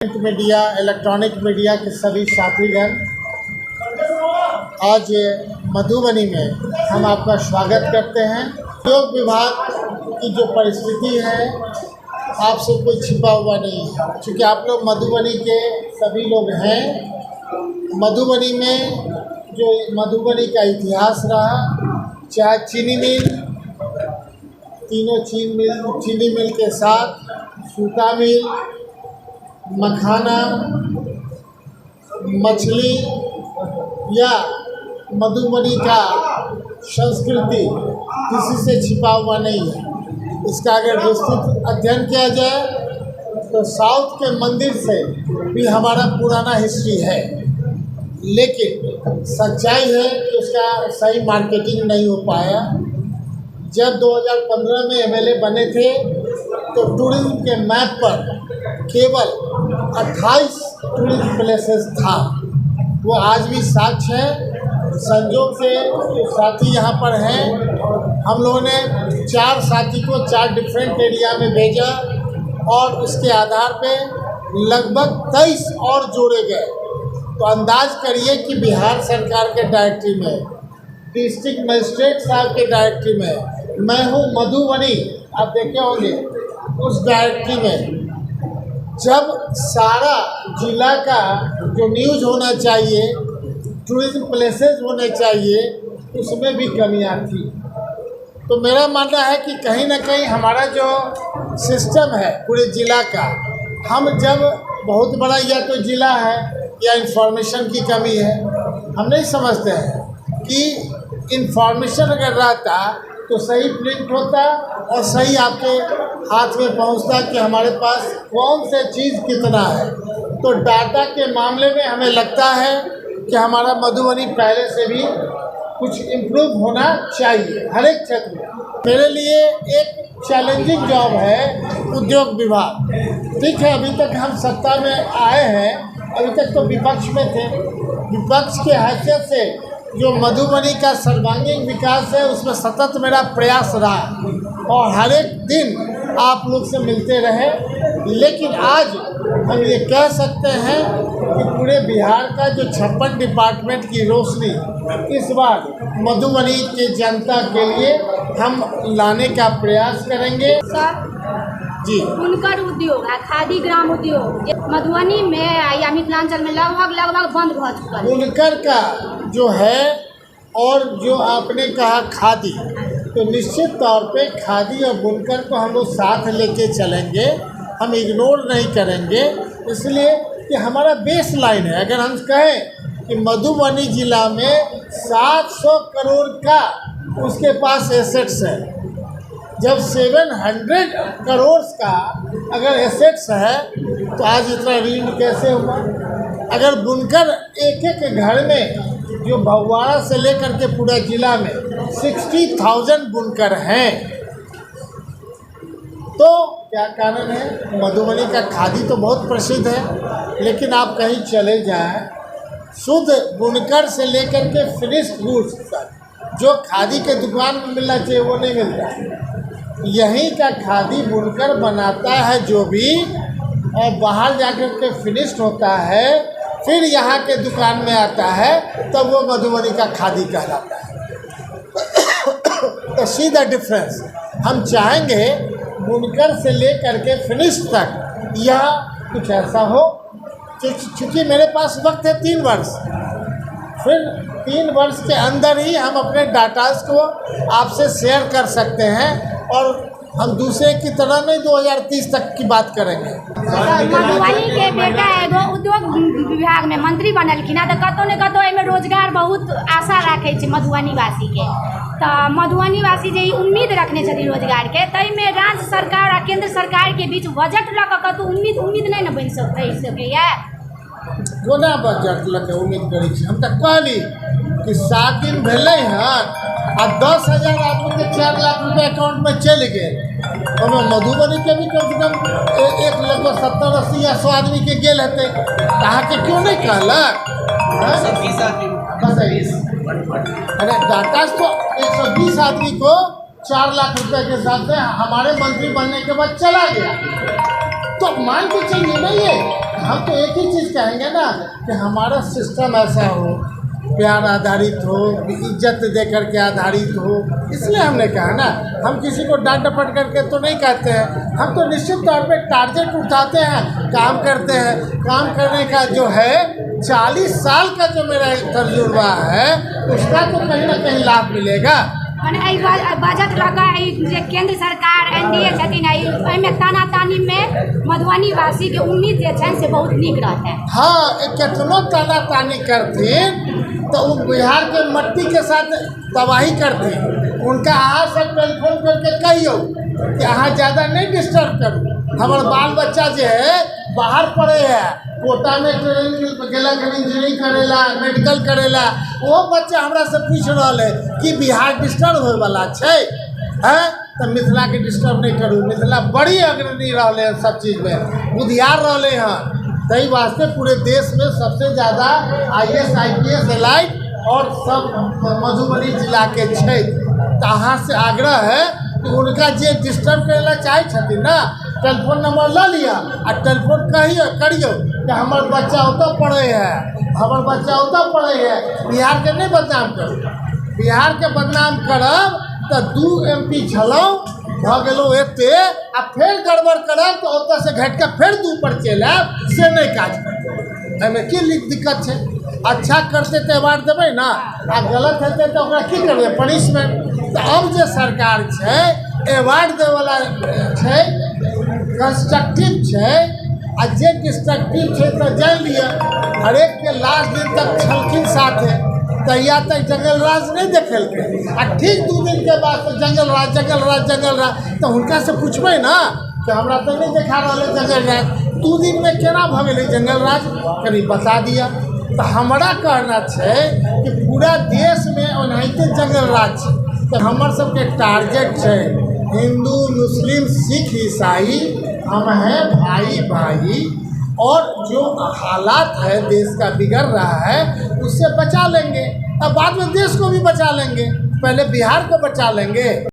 Print media, electronic media के सभी साथीगण, आज मधुबनी में हम आपका स्वागत करते हैं। उद्योग विभाग की जो परिस्थिति है आपसे कोई छिपा हुआ नहीं है, क्योंकि आप लोग मधुबनी के सभी लोग हैं। मधुबनी में जो मधुबनी का इतिहास रहा, चाहे चीनी मिल, तीनों चीनी मिल के साथ सूता मिल, मखाना, मछली या मधुबनी का संस्कृति किसी से छिपा हुआ नहीं है। इसका अगर विस्तृत अध्ययन किया जाए तो साउथ के मंदिर से भी हमारा पुराना हिस्ट्री है, लेकिन सच्चाई है कि उसका सही मार्केटिंग नहीं हो पाया। जब 2015 में एमएलए बने थे तो टूरिज्म के मैप पर केवल 28 टूरिस्ट प्लेसेस था, वो आज भी साक्ष्य है। संजोग से जो साथी यहाँ पर हैं, हम लोगों ने 4 साथी को 4 डिफरेंट एरिया में भेजा और उसके आधार पे लगभग 23 और जोड़े गए। तो अंदाज करिए कि बिहार सरकार के डायरेक्टरी में, डिस्ट्रिक्ट मजिस्ट्रेट साहब के डायरेक्टरी में, मैं हूँ मधुबनी, आप देखे होंगे उस डायरेक्टरी में जब सारा जिला का जो न्यूज़ होना चाहिए, टूरिज्म प्लेसेस होने चाहिए, उसमें भी कमियां थी। तो मेरा मानना है कि कहीं ना कहीं हमारा जो सिस्टम है पूरे ज़िला का, हम जब बहुत बड़ा या तो ज़िला है या इन्फॉर्मेशन की कमी है, हम नहीं समझते हैं कि इन्फॉर्मेशन अगर रहता तो सही प्रिंट होता और सही आपके हाथ में पहुंचता कि हमारे पास कौन से चीज़ कितना है। तो डाटा के मामले में हमें लगता है कि हमारा मधुबनी पहले से भी कुछ इम्प्रूव होना चाहिए हर एक क्षेत्र में। मेरे लिए एक चैलेंजिंग जॉब है उद्योग विभाग। ठीक है, अभी तक हम सत्ता में आए हैं, अभी तक तो विपक्ष में थे। विपक्ष के हैसियत से जो मधुबनी का सर्वांगीण विकास है उसमें सतत मेरा प्रयास रहा और हर एक दिन आप लोग से मिलते रहे। लेकिन आज हम ये कह सकते हैं कि पूरे बिहार का जो 56 डिपार्टमेंट की रोशनी इस बार मधुबनी के जनता के लिए हम लाने का प्रयास करेंगे। सर जी, बुनकर उद्योग आ खादी ग्राम उद्योग मधुबनी में या मिथिलांचल में लगभग लगभग बंद भऽ चुकल है। बुनकर का जो है और जो आपने कहा खादी, तो निश्चित तौर पे खादी और बुनकर को हम लोग साथ लेके चलेंगे, हम इग्नोर नहीं करेंगे, इसलिए कि हमारा बेस लाइन है। अगर हम कहें कि मधुबनी ज़िला में 700 करोड़ का उसके पास एसेट्स है, जब 700 करोड़ का अगर एसेट्स है तो आज इतना ऋण कैसे हुआ? अगर बुनकर एक एक घर में जो भगवाड़ा से लेकर के पूरा ज़िला में 60,000 बुनकर हैं, तो क्या कारण है? मधुबनी का खादी तो बहुत प्रसिद्ध है, लेकिन आप कहीं चले जाएं, शुद्ध बुनकर से लेकर के फिनिश्ड गुड्स तक जो खादी के दुकान में मिलना चाहिए वो नहीं मिलता है। यहीं का खादी बुनकर बनाता है जो भी, और बाहर जाकर के फिनिश्ड होता है, फिर यहाँ के दुकान में आता है, तब वो मधुबनी का खादी कहलाता है। तो सी the difference. हम चाहेंगे बुनकर से लेकर के फिनिश तक यह कुछ ऐसा हो। चूँकि मेरे पास वक्त है 3 वर्ष, फिर 3 वर्ष के अंदर ही हम अपने डाटास को आपसे शेयर कर सकते हैं और हम दूसरे की तरह नहीं 2030 तक की बात करेंगे। मधुबनी के बेटा एगो उद्योग विभाग में मंत्री बनलखिन हँ, तऽ कतौ ने कतौ एहिमे रोजगार बहुत आशा राखै छै मधुबनी वासीके। तऽ मधुबनी वासी जे ई उम्मीद रखने छथिन रोजगारके, ताहिमे राज्य सरकार आ केंद्र सरकारके बीच बजट लऽ कऽ कतौ उम्मीद नहि ने बनि सकैया। कोना बजट लऽ कऽ उम्मीद करै छी? हम तऽ कहली कि 7 दिन भेलै हँ आ 10,000 आदमीके 4 लाख रुपया अकाउंटमे चलि गेल। ओहिमे मधुबनीके भी कमसँ कम एक लगभग 70, 80 या 100 आदमीके गेल हेतै, तऽ अहाँके क्यों नहि कहलक? अरे डाटा तो 120 आदमी को 4 लाख रुपए के हिसाब से हमारे मंत्री बनने के बाद चला गया, तो मान के चलिए ना ये हम तो एक ही चीज़ कहेंगे ना कि हमारा सिस्टम ऐसा हो, प्यार आधारित हो, इज्जत दे करके आधारित हो। इसलिए हमने कहा ना, हम किसी को डांट डपट करके तो नहीं कहते हैं। हम तो निश्चित तौर पे टारगेट उठाते हैं, काम करते हैं। काम करने का जो है 40 साल का जो मेरा तजुर्बा है, उसका तो कहीं ना कहीं लाभ मिलेगा। मने एहि बजट लऽ कऽ ई जे केंद्र सरकार एनडीए छथिन, एहिमे तानातानीमे मधुबनी वासीके उम्मीद जे छनि से बहुत नीक रहतनि। हाँ, कितनो ताना तानी करथिन तो वो बिहार के मट्टी के साथ तबाही करथिन। उनका अहाँ सब टेलीफोन करके कहियौ कि अहाँ ज़्यादा नहीं डिस्टर्ब करू। हमर बाल बच्चा जे है बाहर पढ़े है, कोटा में ट्रेनिंग गेलक, इंजीनियरिंग करेला, मेडिकल करेला, ओहो बच्चा हमरा से पूछि रहल है कि बिहार डिस्टर्ब होयवला छै। हैं तऽ मिथिलाके डिस्टर्ब नहि करू। मिथिला बड़ी अग्रणी रहलै हँ, सब चीजमे बुधियार रहलै हँ। ताहि वास्ते पूरे देश में सबसे ज़्यादा आईएएस, आईपीएस, एलाइट और सब मधुबनी जिलाके छै। तऽ अहाँसँ आग्रह है कि हुनका जे डिस्टर्ब करै लए चाहै छथिन ने, टेलीफोन नंबर लऽ लिअ आ टेलीफोन कहियौ करियौ कि हमर बच्चा ओतऽ पढ़ै है, हमर बच्चा ओतऽ पढ़ै है, बिहारके नहि बदनाम करू। बिहारके बदनाम करब तऽ 2 एमपी छलहुँ, भऽ गेलहुँ एते, आ फेर गड़बड़ करब तऽ ओतऽसँ घटि कऽ फेर 2 पर चलि आयब, से नहि काज करतै। एहिमे की दिक्कत छै? अच्छा करतै तऽ अवार्ड देबै ने, आ गलत हेतै तऽ ओकरा की करबै? पनिशमेंट। तऽ अब जे सरकार छै, अवार्ड दैवला छै, कंस्ट्रक्टिव छै, आ जे डिस्ट्रक्टिव छै तऽ जानि लिअ, हरेकके लास्ट दिन तक छलखिन साथे, तहिया तक जंगल राज नहि देखेलकै, आ ठीक 2 दिनके बाद तऽ जंगल राज, जंगल राज, जंगल राज। तऽ हुनकासँ पुछबै ने कि हमरा तऽ नहि देखा रहल है जंगल राज, 2 दिनमे केना भऽ गेलै जंगल राज, कनि बता दिअ। तऽ हमरा कहना छै कि पूरा देशमे ओनाहिते जंगल राज छै। तऽ हमर सबके टारगेट छै हिंदू, मुस्लिम, सिख, ईसाई, हम हैं भाई भाई। और जो हालात है देश का बिगड़ रहा है, उससे बचा लेंगे और बाद में देश को भी बचा लेंगे, पहले बिहार को बचा लेंगे।